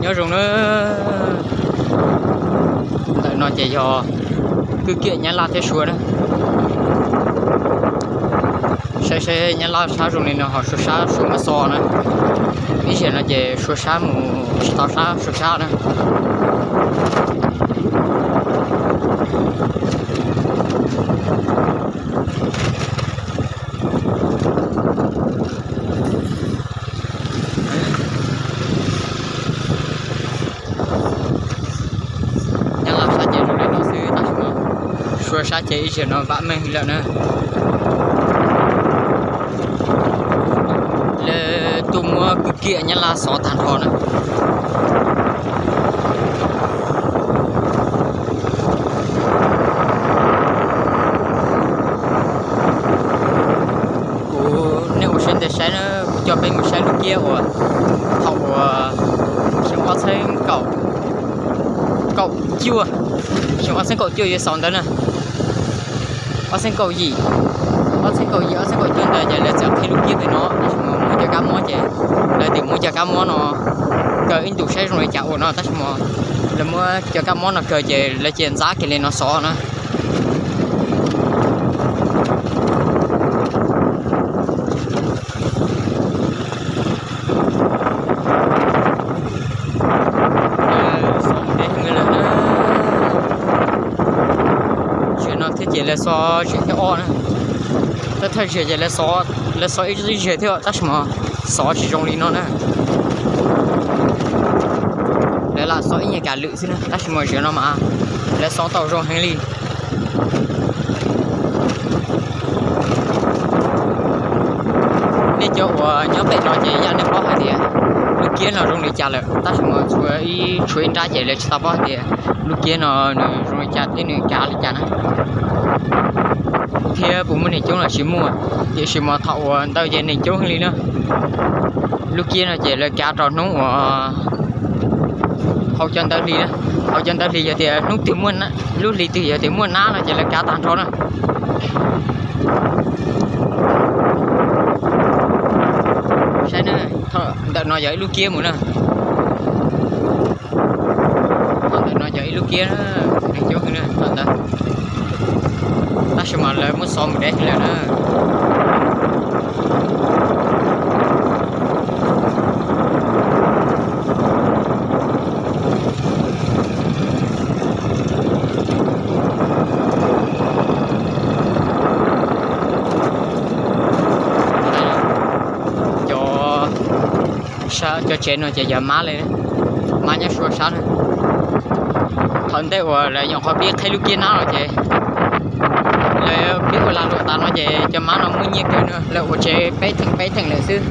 Nyob zoo na, ntawm no ces yog kwj kiam Nyab Laj thiab Suav na. Saib seb Nyab Laj sab zoo li no ho Suav sab Suav muab xo na. Ib zaug no ces Suav sab mus tsis tau sab Suav sab na. Nyab Laj sab ces zoo li no xwb tab sis mas Suav sab ces ib zaug no vam meej lawm na. Lawv tuaj muab kwj kiam Nyab Laj xov tag nrho na. Kuv, nej ua siab ntev saib na, kuv coj peb mus saib lub kiab uas thaum uas xyoo ob txhiab kaum, kaum cuaj, xyoo ob txhiab kaum cuaj yuav xaus ntawd na. Ob txhiab kaum yim, ob txhiab kaum yim ob txhiab kaum cuaj ntawd ces lawv txawm qhib lub kiab pem no, tab sis mas muaj cov kab mob ces lawv tias muab cov kab mob no kaw ib ntus saib zoo li cas ua no, tab sis mas lawv muab cov kab mob no kaw ces lawv cia ntxab kiag li no xov na. Xov mus deb heev lawm na. Ziag no thiab ces lawv xov ziag thib ob na. Thawj thawj ziag ces lawv xov ib ziag thiab tab sis mas xov tsis zoo li no na. Lawv lam xov ib nyuag kav lwm xwb na tab sis mas ziag no mas lawv xov tau zoo heev li. Nej cov uas nyob pem no ces yam nej paub hais tias lub kiab no zoo li cas lawm tab sis mas tshuav ib, tshuav ib nrab ces lawv tsis tau paub hais tias lub kiab no nws zoo li cas thiab nws kav li cas na. Thiab puas muaj neeg coob los tsis muaj, tiam sis mas thaum uas ntawd ces neeg coob heev li na. Lub kiab no ces lawv kav rau hnub uas hauv cov ntawd hli na, hauv cov ntawd hli yog tias hnub twg muaj, lub hli twg yog tias muaj nab no ces lawv kav tag nrho na. Saib na, ntawm no yog ib lub kiab mus na. Ntawm no yog ib lub kiab, neeg coob heev na ntawd, tab sis mas lawv muab xov mus deb heev lawm na. Cov, cov tsev no ces yog mab li, mab nyob Suav sab na. Thaum ntej uas lawv nyuam qhuav pib qhib lub kiab nab no ces lawv pib ua lag luam tas no ces cov mab no muaj nyiaj kawg na, lawv ua tsev peb theem peb theem lawm xwb.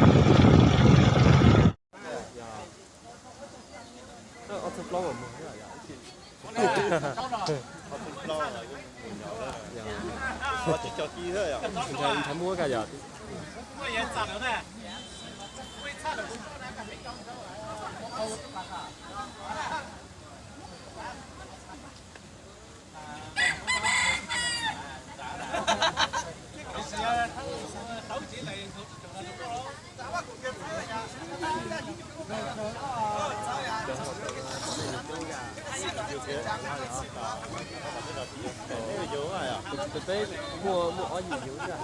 Peb muaj, muaj ob yim yus. Yuav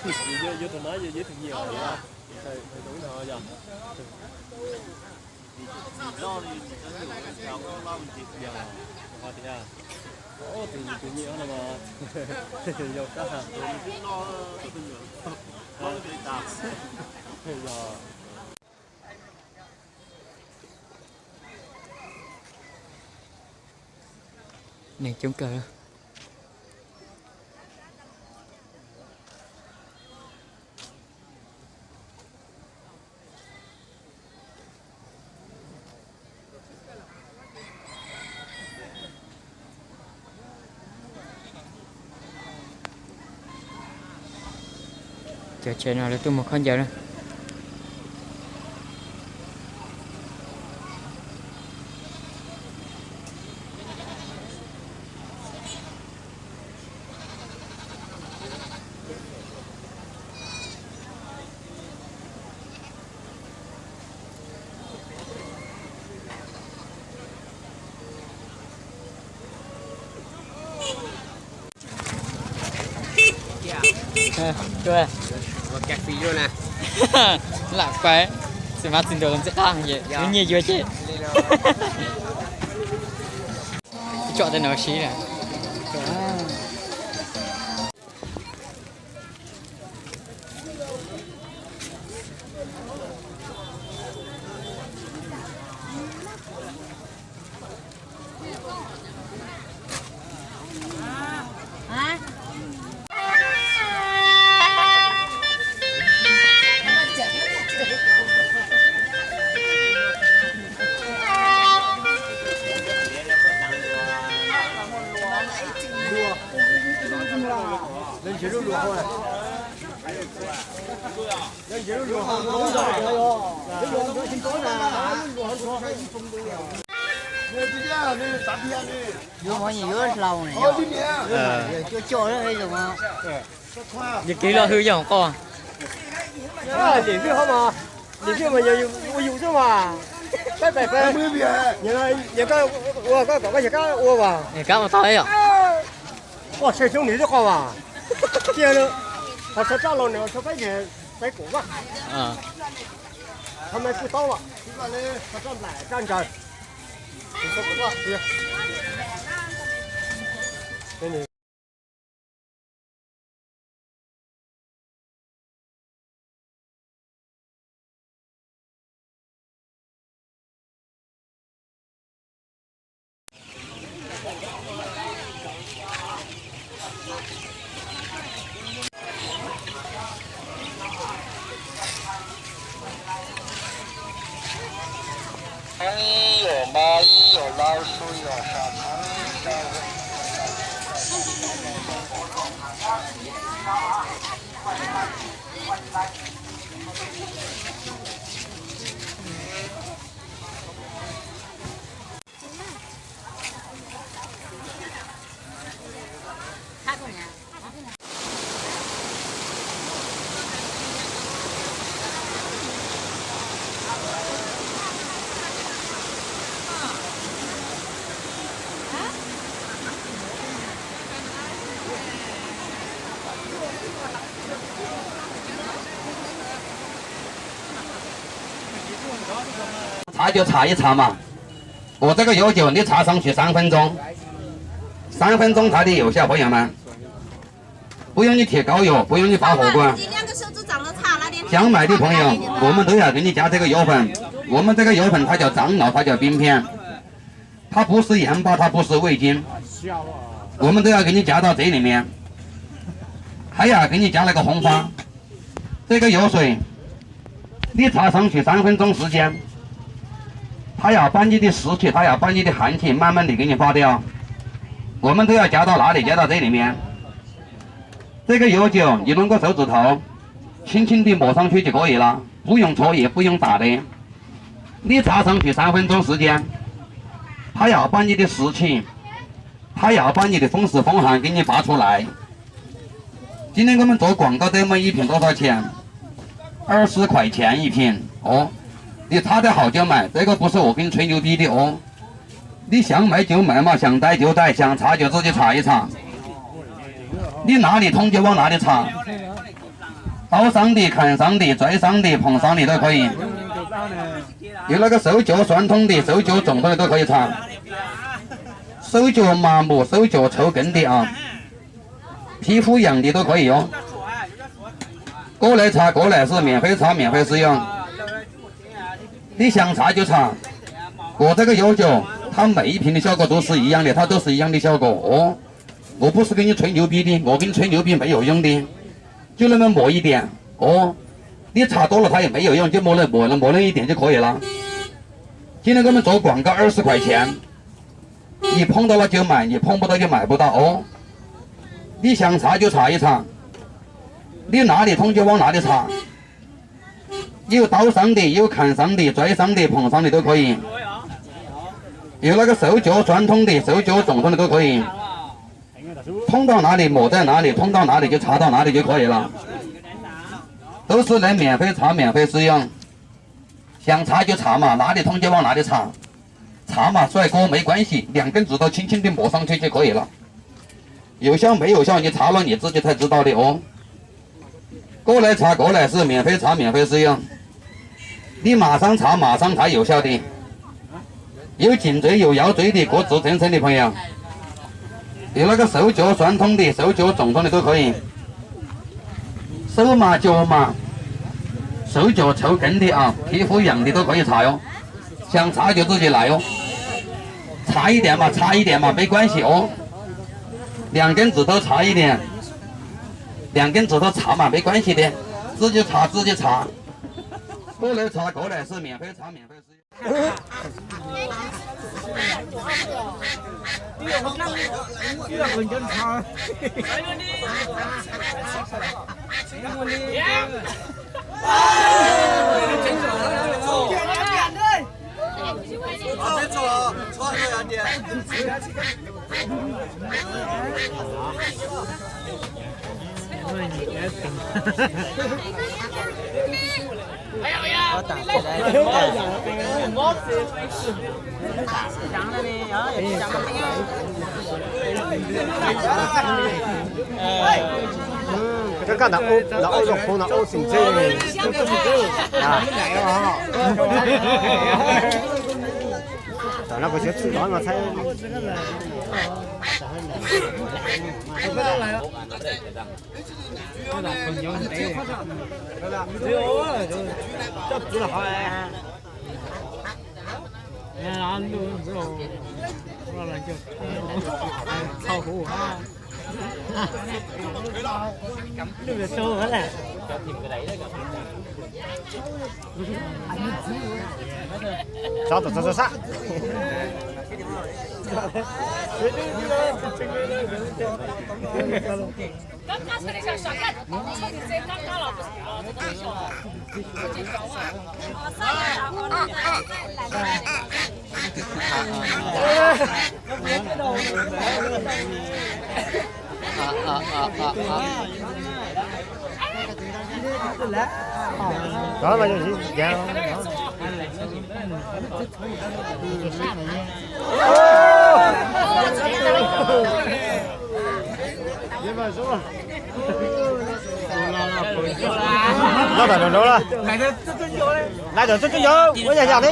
tus no, yuav tus nyiam, tus no yog. Tus nyiam no mas yog kab. Yog. Neeg coob kawg. Cov tsev no lawv tuaj muag khaub ncaws na. Lam pais, txiv hmab txiv ntoo ntxim qab ces nyiaj yuav ces. Tsom tej no sib na. Yuav mov nyias yuav hlau ne, yuav coj coj zoo. Yog kev loj hwj yog qoj. Lim hwj ho mas, lim hwj mas yog ua yus xwb mas. Peb pais peb, yog koj ua koj kom koj yog kab ua mas. Kab ua tau yom. Ua tsheej xyoob nws twb qoj mas. Tiag, qhov txhua raj los nws txhua peb yeg peb kuv vaj. Qhov me kuj taub los, qhov raj nplaim raj ntsaws. Txhav cov txhav ib txhav mas, ua txoj koj yuav cov neb txhav xeeb tsis xav feeb ntxoo, xav feeb ntxoo txhav di yus xyaw pov yam mas. Puv yooj nij thiab kauv yus puv yooj nij pab hauv kua. Xyaw mais di phoov yog kuv muaj ntawd yog kws nij cav txoj koj yuav feem, kuv muaj txoj koj yuav feem txhav cov txav no txhav cov pib phiaj, txhav puv xwb yam npaj txhav puv xwb ua ib cim, kuv muaj ntawd yog kws nij cav tau txev nim mias, hab yog kws nij cav lawv koj hoob fab, txoj koj yuav xwm, neb txhav xeeb tsis xav feeb ntxoo xwm cia, hab yog pab neb di xwm tsis hab yog pab neb di heev tsis maj maj ntim kws nij fab tiag, kuv muaj ntawd yog cav tau lav li cav tau txev nim mias. Txoj koj yuav cov yus lub nkauj xauv txwm thaum, tsheej tsheej di npaum xeeb tshwj tsis kov yim los puv yooj txhav yim puv yooj tas li, neb txhav xeeb tsis xav feeb ntxoo xwm cia, hab yog pab neb di xwm tsis, hab yog pab neb di foob xwm foob heev kws nij pab txhua lais. Cia neb koj muab txuv kuam koj tej muaj ib phiv tau txhua tsia, ar xwb khuam tsia ib phiv os. Neb txhav tej haum cov mais tej koj puv xwb ua kws nij tshwv yus pib di os. Neb xyaw mais cov mais mas xyaw ntais cov ntais xyaw txhav cov txhav cov txhav ib txhav. Neb nav li thoob cov vaub nav li txhav. Tauv xeeb ntim, kheem xeeb ntim, txaiv xeeb ntim, phoom xeeb ntim tau kov yim. Yog lawv koj xauv cov xuav thoob ntim, xauv cov txoom thoob ntim tau kov yim txhav. Xauv cov mas npum, xauv cov tshauv kev ntim os. Phib fub yam ntim tau kov yim os. Kov lawv txhav kov lawm xwb, miam feb txhav miam feb xwb yog. Neb xyaw txhav cov txhav. Kuv txoj koj yuav cov, thab meem ib phiv nws xyaw koj tub xwm ib yaam li, thab tub xwm ib yaam li xyaw koj os. Kuv puv xwb kws nij tshwv yus pib di, kuv kws nij tshwv yus pib npaum yus yooj di. Coj lawv mas npaum ib tiam os. Neb txhav tau los thab yus npaum yus yooj, coj mus lawm npaum npaum lawm ib tiam coj kov yim los. Cia neb koj muab txuv kuam koj ar xwb khuam tsia. Yim phoob tau los cov mais, yim phoob puas tau cov mais puas tau os. Neb xyaw txhav cov txhav ib txhav. Neb nav li thoob cov vaub nav li txhav. Yus tauv xeeb ntim, yus kheem xeeb ntim, txaiv xeeb ntim, phoom xeeb ntim tau kov yim. Yog lawv koj xauv cov xuav thoob ntim, xauv cov txoom thoob ntim tau kov yim. Thoob tau nav li, npaum tau nav li, thoob tau nav li, cov txhav tau nav li cov kov yim los. Tub xwb lawv miam feb txhav miam feb xwb yog. Xyaw txhav cov txhav mas nav li thoob cov vaub nav li txhav. Txhav mas xuaij kov mev kuav xim liam keeb ntxwv tau tsheej tsheej di npaum xeeb tshwj cov kov yim los. 有效没有效，你查了你自己才知道的哦。过来查过来是免费查免费使用，你马上查马上查有效的。有颈椎有腰椎的骨质增生的朋友，有那个手脚酸痛的、手脚肿痛的都可以。手麻脚麻、手脚抽筋的啊，皮肤痒的都可以查哟。想查就自己来哟。 差一点嘛，差一点嘛，没关系哦。两根指头差一点，两根指头差嘛，没关系的，自己查自己查。过来查过来是免费查免费使用。Koj koj ntawm ub, ntawm ub zoo qhov no ub xim txhij li. Tam no kuv siav tshwm no no thaib. Tso, tso, tso, tso sab. Đó là gì? Dạ. Lo tawm nraum nraud lawm. Lai tawm txog cov ncaws ua yam yam li.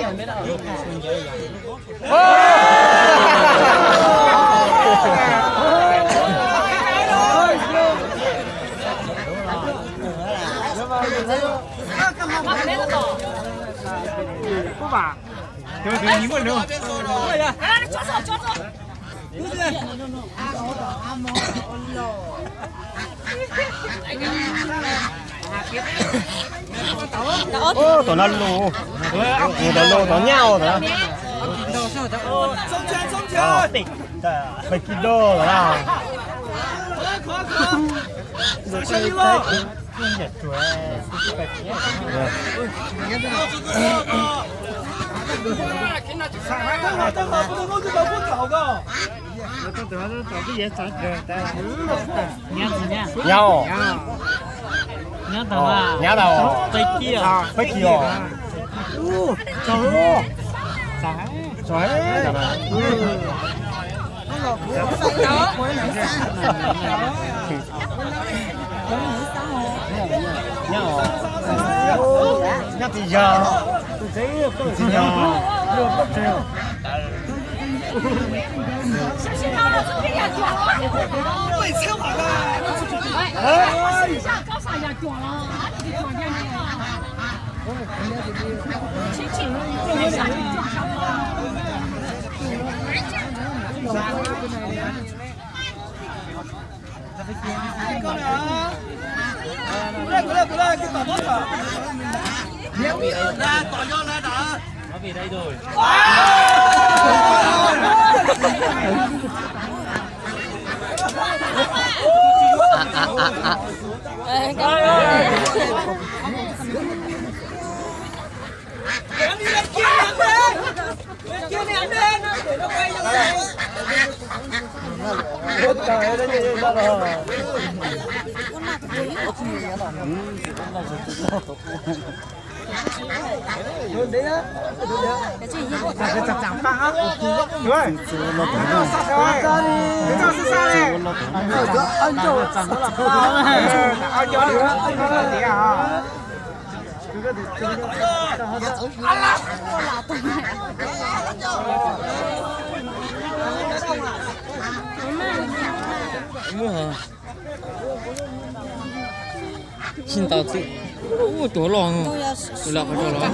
Ub, tom no lus, mus tom lus tom nyab os tom no. Peb kis dos tom no. Nyob os. Nyob tau, peb kis os. Nyob os. Nyob tsis yog, tsis yog. Tsis ntau txiv. Ub, tus loj, tus loj qhov rau los.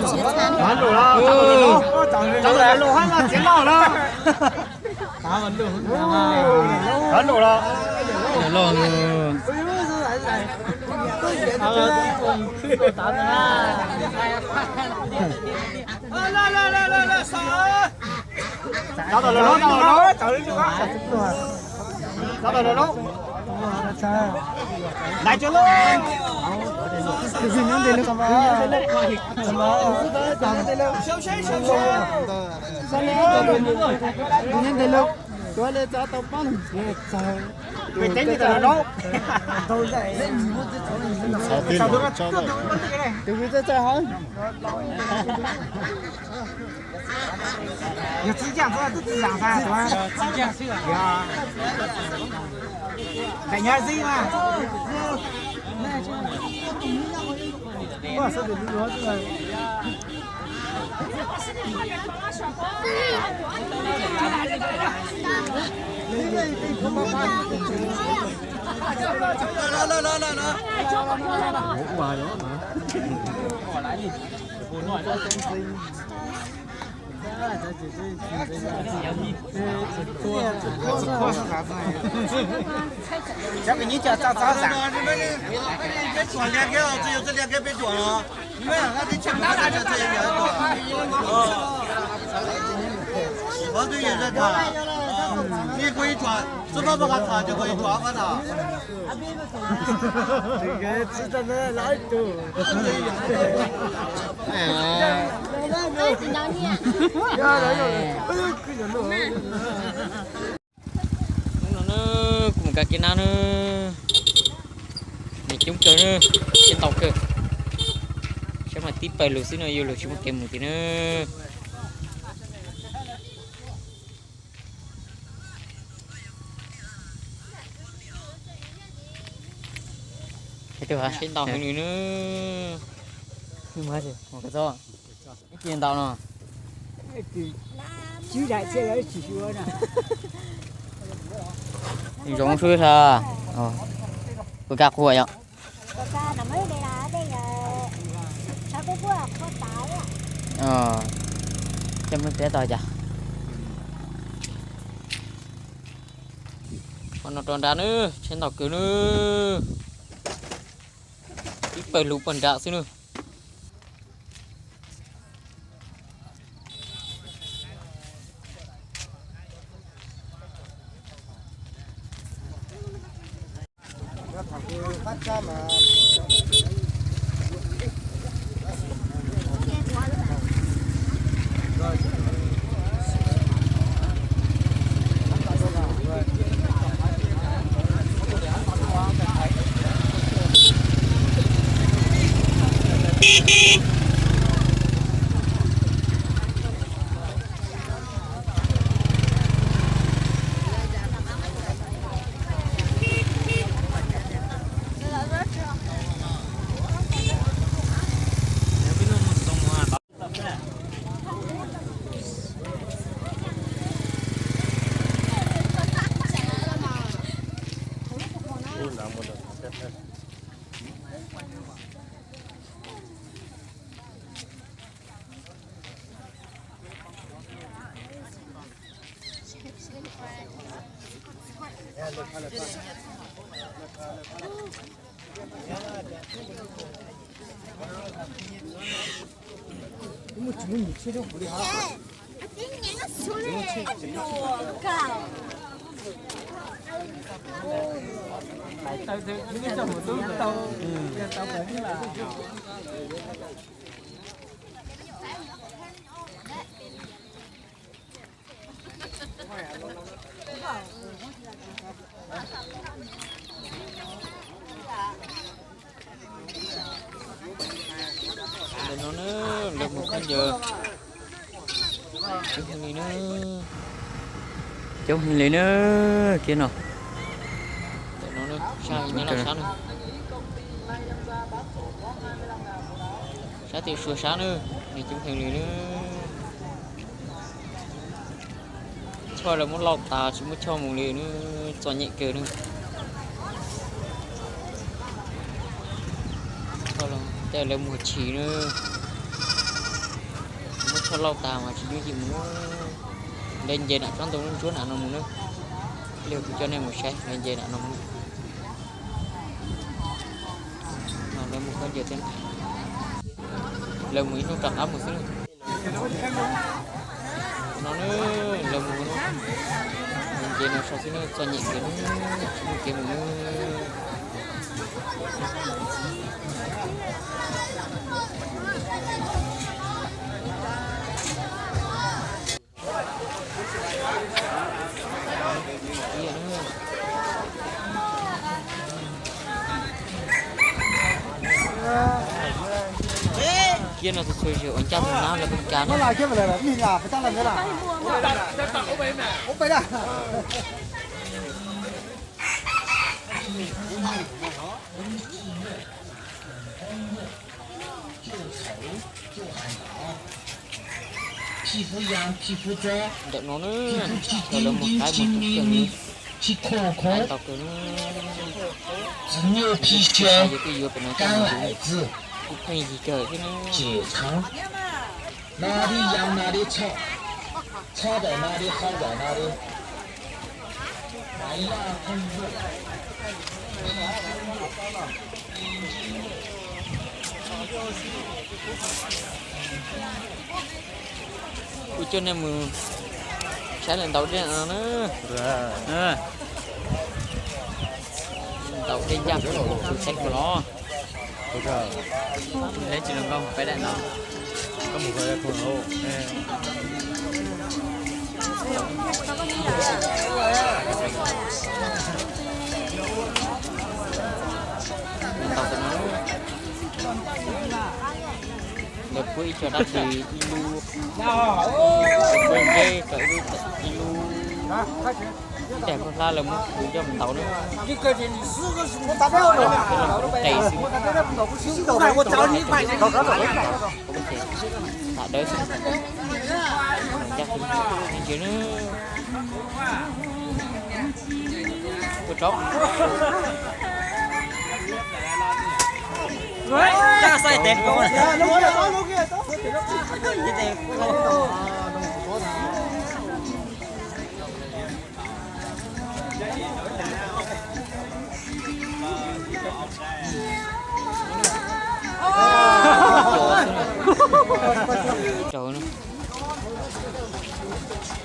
Loj. Yog txiv caj xwb twb tsis zaam xav, txiv caj xwb, daim nyab xwb mas. Cov kws nyob cov txog txog xav, peb tsuam liag kiag, tsis yog txawj liag kiag peb tsuam los. Nej kuj ib tsuam, txog pab pab qab tham ces kuj ib tsuam pab tham. Hnub no na, kuv mus kav kev nab na, nws coob kawg na, tsis ntau kawg. Saib mas tib pawg lug xwb no, yuav luag tsis muaj kev mus tiag na. Saib ntau heev li na. Ib ce ntau no. Zoo sub, kuv kab qhua yom. Coj mub teb tau cas. Qhov no rau nrad na, tsheb ntau kawg na. Ib pawg lug puag nrad xwb na. Ntawm no na, Mus khaub ncaws coob heev li na, coob heev li na, kiag no. Ntawm no nyob laj sab na, sab tim Suav sab na, neeg coob heev li na. Choj lawv muab lauj tas tsis muaj choj mus li na, txom nyem kawg na. Tej lawv mus chim na, muab choj lauj tas mas tsis yooj yim mus na. Lawv nce nram tsob ntoo ntsuab nram no mus na. Lig kuv coj nej mus saib lawv nce nram no mus. No lawv mus khaub ncaws thiab, lawv mus ib hnub rov qab mus xwb na. No na, lawv mus, nce no so xwb na, txom nyem kev na, tsis muaj kev mus na. Kiag no txhua txhua zaus uas ncaj tug nab lawv kuj kav na. Ntawm no na, lawv mus qaib mus tub kawg li, qaib ntau kawg na. Yog twb yuav pem no coj mus kuj pheej yig kawg thiab na. Kuv coj nej mus saib lawv ntaus dej no na. Ntaus dej ncaj, saib kuv los. Lawv tsis los nkauj peb daim no. Ntaus tam no. Lawv puab ib co dab tsi ib lub, puab ntseb kom ib lub, ib lub. Ib tag koj hlab lawv muab kuv coj mus ntaus na. Lub qe xwb, tam dawb xwb, ncaj xwb. Ua tsaug. Rau na. Saib nram no na.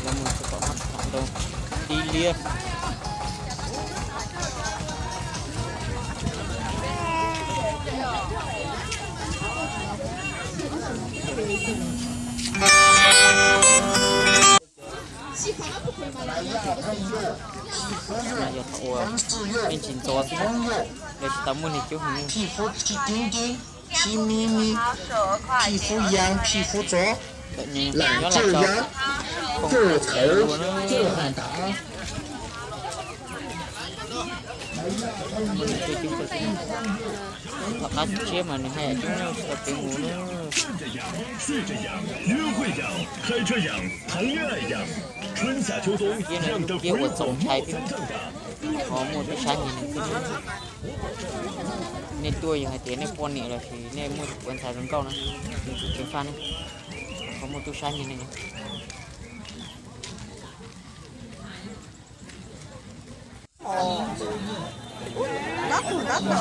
Lawv mus txog tom hab tom ntoo tib liab. Mas yog thaum uas yeej tsis ntxov xwb, lawv tsis tau muaj neeg coob heev. Phim Fuv Yas, Phim Fuv Tsov, lam coj yab, coj thawv, coj has ntav. Tom qab tshiab mas nws haj yam coob tsis tau kev mus na. Kiag no lub kiab uas txaus ntshai thiab, qhov muaj tub sab nyiag neeg thiab. Nej tuaj yog hais tias nej poj niam los sis nej muaj tus txiv ntxhais zoo nkauj na, tsis tseem faj na, qhov muaj tub sab nyiag neeg na.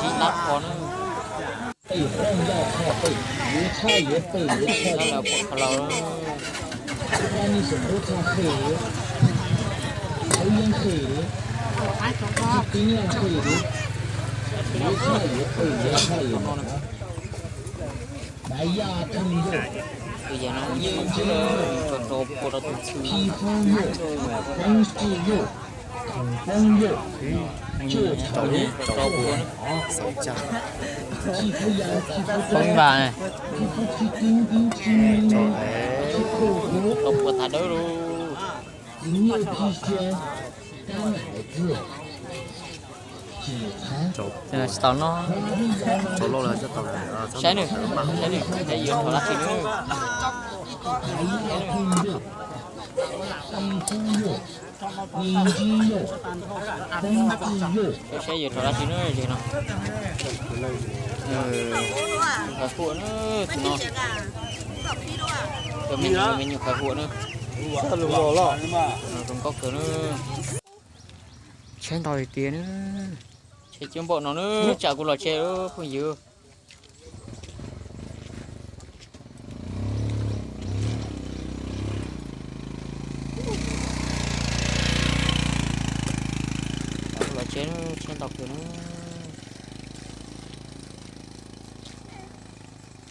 Tsis tab qho na. Tab los pom qhov laus. Poob vas, tau pua tag dawb lauj. Tsis tau noj. Saib nws, saib nws, saib yuav rau dab tsi nws. Saib yuav rau dab tsi nws, no. Qhov huam nws, tus no. Cov me nyuam, me nyuam qhov huam nws. Zoo nkauj kawg nws. Tshaib ntau tiag tiag nws. Tshaib coob npaum no nws, tsam kuv los tsev phooj ywg. Los tsev, tshaib ntau kawg nws.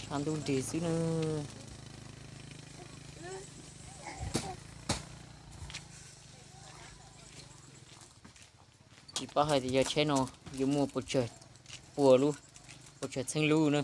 Sab ntub nrig xwb nws. Tsis paub hais tias yog tsheb no yuav muaj puas tsawg, puas lub, puas tsawg txheeb lub na.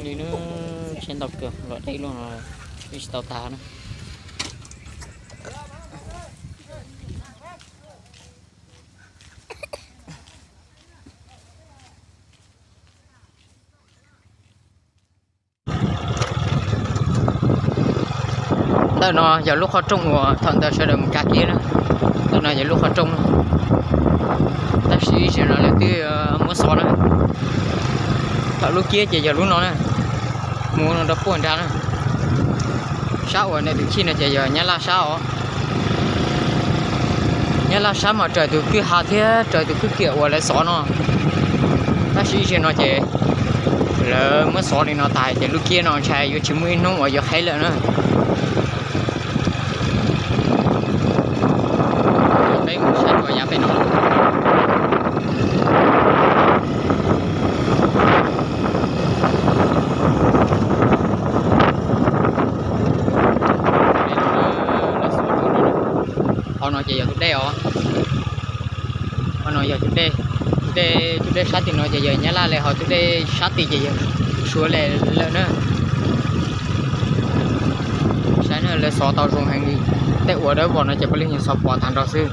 Li nws tsheb ntau kawg los deb luaj no, twb tsis tau tag na. Ntawm no yog lub qhov rooj uas thaum ntawd sawv daws mus kav kiab na. Ntawm no yog lub qhov rooj na. Tab sis ib zaug no lawv twb muab xov na. Thaum lub kiab ces yog lub no na. Mus no rau puag nrad na. Sab uas ntawm tus chij no ces yog Nyab Laj sab os. Nyab Laj sab mas raws tus kwj ha thiab raws tus kwj kiam uas lawv xov no. Tab sis ib zaug no ces lawv muab xov li no tas ces lub kiab no ntshai yuav tsis muaj ib hnub uas yuav qheb lawm na. Peb mus saib dua yav pem no. Qhov no ces yog tus dej os. Qhov no yog tus dej, tus dej, tus dej sab tim no ces yog Nyab Laj li, ho tus dej sab tim ces yog Suav li lawm na. Saib na, lawv xov tau zoo heev li. Tej uas dawb vog no ces puav leej yog xov pos tag nrho xwb.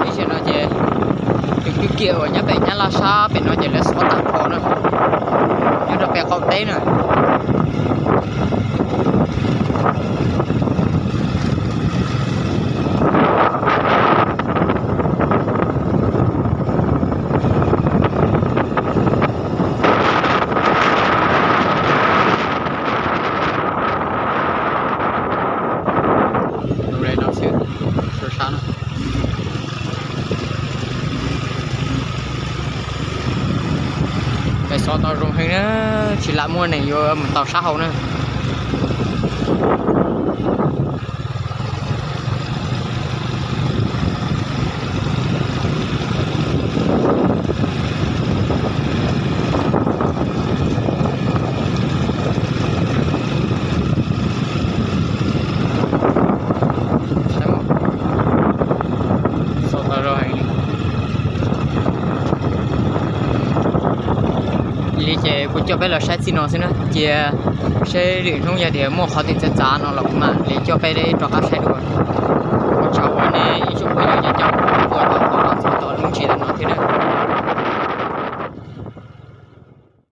Ib zaug no ces tus kwj kiam uas nyob pem Nyab Laj sab pem no ces lawv xov tag nrho na, nyob rau pem qaum teb na. Lub lej no xwb, sab sab no. Pem xov tau zoo heev na, tsis lam muaj neeg yuav mus tau sab hauv na. Xov tau zoo heev li. Li ces kuv coj peb los saib txij no xwb na, cia seb lwm hnub yog tias muaj qhov twg txawv txav no los kuv mam li coj peb rov qab saib dua. Ua tsaug uas nej ib tsoom phooj ywg cov caum